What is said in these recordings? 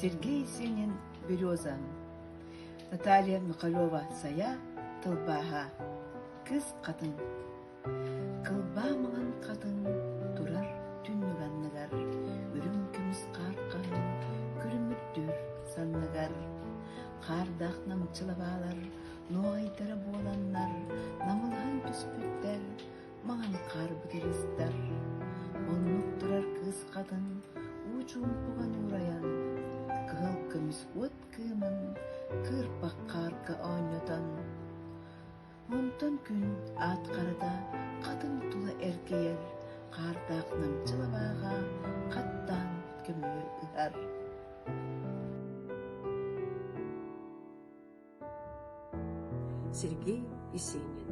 Сергей Есенин «Береза», Наталья Михалева-Сайа тылбааһа «Кыыс хатыҥ». Кылбаа маҥан хатыҥ турар түннүк анныгар, үрүҥ көмүс хаар хаһыҥ күлүмүрдүүр санныгар. Хаардаах намчы лабаалар нуоҕайдара буоланнар намылыһан түспүттэр, маҥан хаар бытырыыстар. Оннук турар кыыс хатыҥ уу чуумпуга нуурайан, кыһыл көмүс уот кыымын кыырпах хаарга оонньотон, Онтон күн аат харата хатыҥ тула эргийэр, хаардаах намчы лабааҕа хаттаан көмүһү ыһар. Сергей Есенин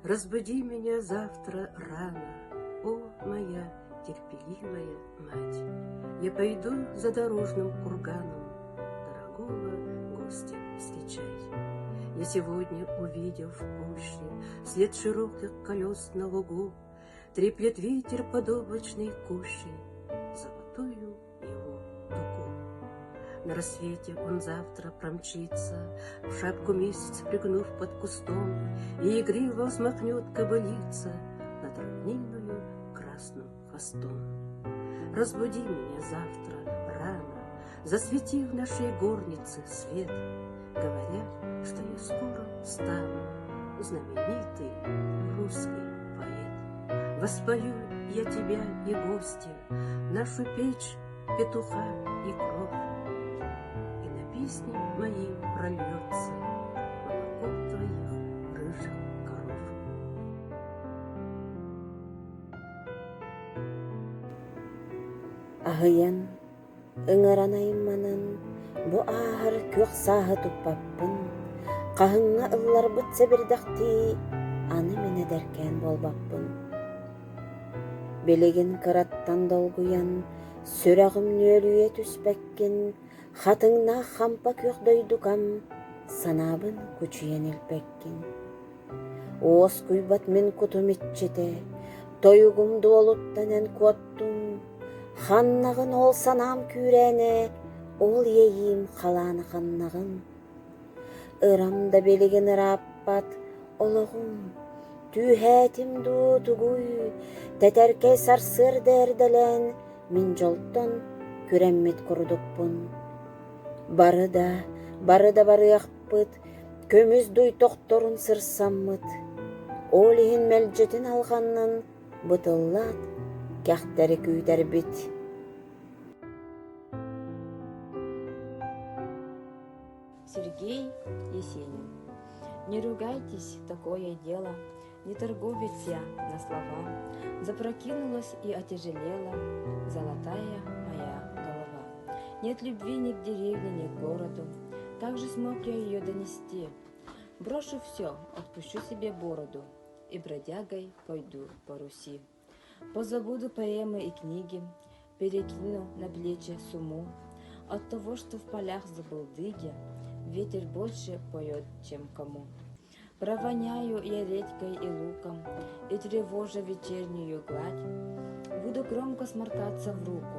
Разбуди меня завтра рано, о, моя терпеливая мать. Я пойду за дорожным курганом дорогого гостя встречать. Я сегодня увидел в пуще след широких колес на лугу, Треплет ветер под облачной кущей золотую его дугу. На рассвете он завтра промчится, В шапку месяц пригнув под кустом, И игриво взмахнет кобылица Над равниною красным хвостом. Разбуди меня завтра рано, Засвети в нашей горнице свет, Говоря, что я скоро стану Знаменитый русский поэт. Воспою я тебя и гостя, Нашу печь, петуха и кровь, И на песни мои прольется Молоко твоих рыжих коров. Аһыйан, ыҥыран айманан, бу ааһар күөх сааһы туппаппын, хаһыҥҥа ылларбыт сэбирдэхтии аны мин эдэркээн буолбаппын. Билигин кыраттан долгуйан, сүрэҕим нүөлүйэ түспэккин, хатыҥнаах хампа күөх дойдукам санаабын кучуйан илпэккин. Уоскуйбат мин кутум иччитэ, тойугум дуолуттан эн куоттуҥ, ханнаҕын ол санаам күүрээнэ, ол иэйиим халаана ханнаҕын. Ырам да билигин ырааппат олоҕум, түүһээтим дуу тугуй, тэтэркэй сарсыарда эрдэлээн мин дьолтон күрэммит курдукпун. Бары да, бары да барыахпыт, көмүс дуй тохторун сырсаммыт, ол иһин мэлдьитин алҕаннын бытыллаат, кэхтэри күүтэрбит. Сергей Есенин. Не ругайтесь, такое дело, не торговец я на слова. Запрокинулась и отяжелела золотая моя голова. Нет любви ни к деревне, ни к городу. Как же смог я ее донести? Брошу все, отпущу себе бороду и бродягой пойду по Руси. Позабуду поэмы и книги, перекину на плечи суму. От того, что в полях забулдыги, ветер больше поет, чем кому. Провоняю я редькой и луком, и тревожа вечернюю гладь, Буду громко сморкаться в руку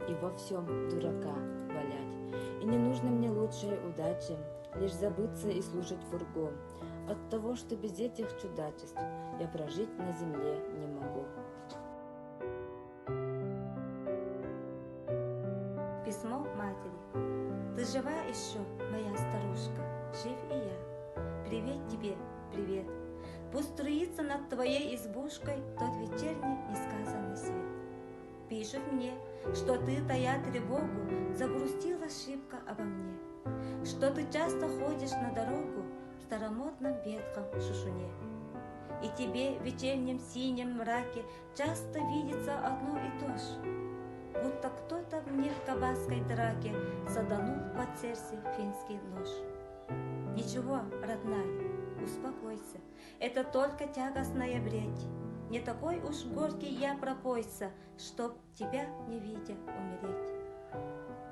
и во всем дурака валять. И не нужно мне лучшей удачи, лишь забыться и слушать фургу. От того, что без этих чудачеств я прожить на земле не могу. Письмо матери. Ты жива еще, моя старушка, жив и я. Привет тебе, привет. Пусть струится над твоей избушкой тот вечерний несказанный свет. Пишут мне, что ты, тая тревогу, загрустила шибко обо мне, что ты часто ходишь на дорогу в старомодном ветхом шушуне. И тебе в вечернем синем мраке часто видится одно и то же, будто кто-то мне в кабацкой драке саданул под сердце финский нож. Ничего, родная, успокойся, это только тягостная бредь. Не такой уж горький я пропойца, чтоб тебя не видя умереть.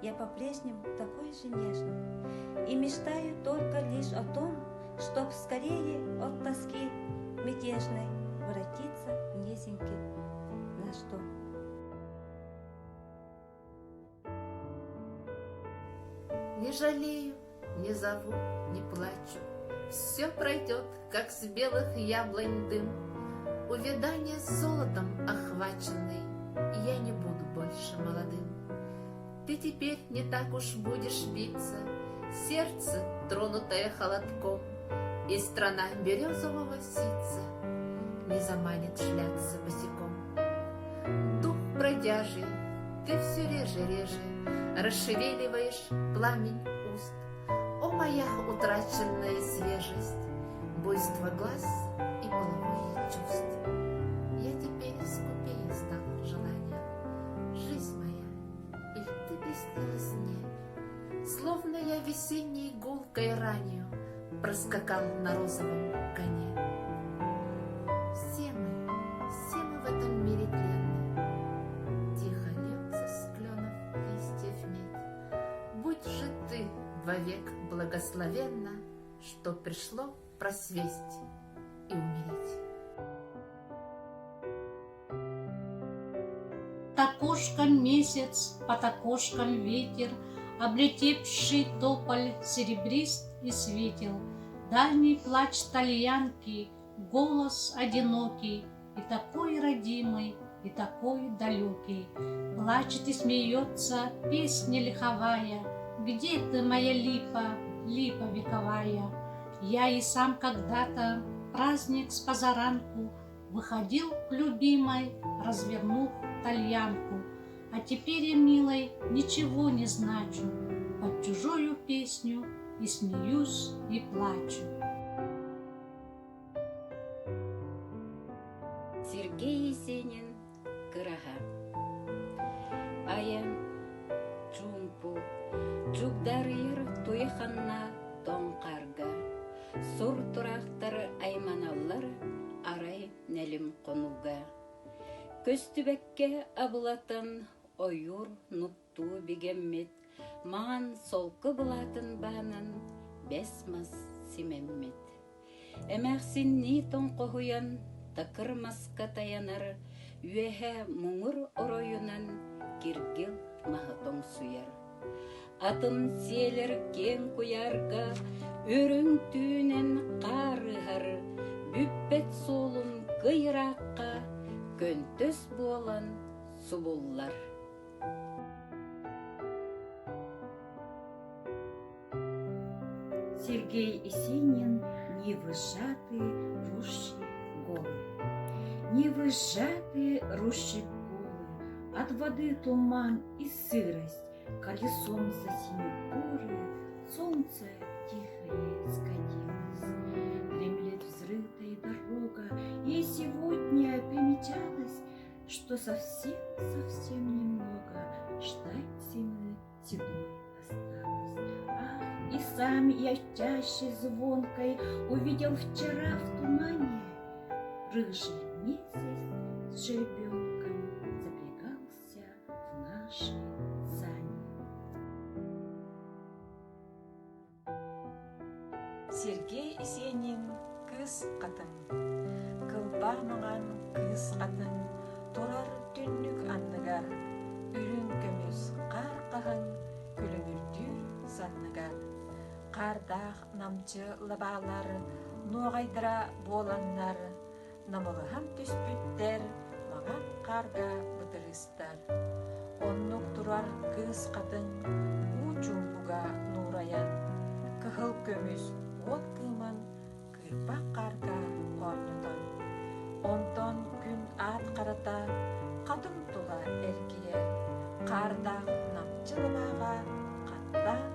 Я по-прежнему такой же нежный и мечтаю только лишь о том, чтоб скорее от тоски мятежной воротиться в низенький наш дом. Не жалею, не зову, не плачу. Все пройдет, как с белых яблонь дым. Увядание золотом охваченный, Я не буду больше молодым. Ты теперь не так уж будешь биться, Сердце, тронутое холодком, И страна березового ситца Не заманит шляться босиком. Дух бродяжий, ты все реже-реже Расшевеливаешь пламень уст. О, моя утраченная свежесть, Буйство глаз и половое чувств. Я теперь скупее стал желания. Жизнь моя, или ты приснилась мне, Словно я весенней гулкой ранью Проскакал на розовом коне. Все мы, все мы в этом мире тленны. Тихо льется с кленов листьев медь. Будь же ты вовек благословенна, Что пришло просвесть и умереть. Под окошком месяц, под окошком ветер, Облетевший тополь серебрист и светел, Дальний плач тальянки, голос одинокий И такой родимый, и такой далекий. Плачет и смеется песня лиховая, Где ты, моя липа, липа вековая? Я и сам когда-то праздник с позаранку Выходил к любимой, развернув тальянку. А теперь я, милой, ничего не значу, Под чужою песню и смеюсь, и плачу. Сергей Есенин Кыраһа Айан чуумпу чугдарыйар туйаханна тоҥ хаарга сур тураахтар айманаллар арай нэлим хонууга Көстүбэккэ абылатан ойуур нуктуу бигэммит маҥан солко былаатын баанан бэс мас симэммит Эмээхсиннии тоҥхоһуйан такыр маска тайанар, үөһэ муҥур оройунан киргил маһы тоҥсуйар. Атын сиэлэр киэҥ куйаарга үрүҥ түүнэн хаар ыһар, бүппэт суолун кый ыраахха көнтөс буолан субуллар. Сергей Есенин «Нивы сжаты, рощи голы». Нивы сжаты, рощи голы, От воды туман и сырость, Колесом за синие горы Солнце тихое скатилось. Дремлет взрытая дорога, И сегодня примечалось, Что совсем-совсем немного Ждать зимы седой осталось. Ах, и сам я чаще звонкой Увидел вчера в тумане Рыжий месяц с жеребенком Запрягался в наши сани. Сергей Есенин Кыыс хатыҥ Кылбаа маҥан кыыс хатыҥ турар түннүк анныгар, үрүҥ көмүс хаар хаһыҥ күлүмүрдүүр санныгар. Хаардаах намчы лабаалар нуоҕайдара буоланнар, намылыһан түспүттэр маҥан хаарга бытырыыстар. Оннук турар кыыс хатыҥ уу чуумпуга нуурайан, кыһыл көмүс уот кыымын кыырпах хаарга оонньотон. Онтон күн аат харата хатыҥ тула эргийэр, хаардаах намчы лабааҕа хаттаан.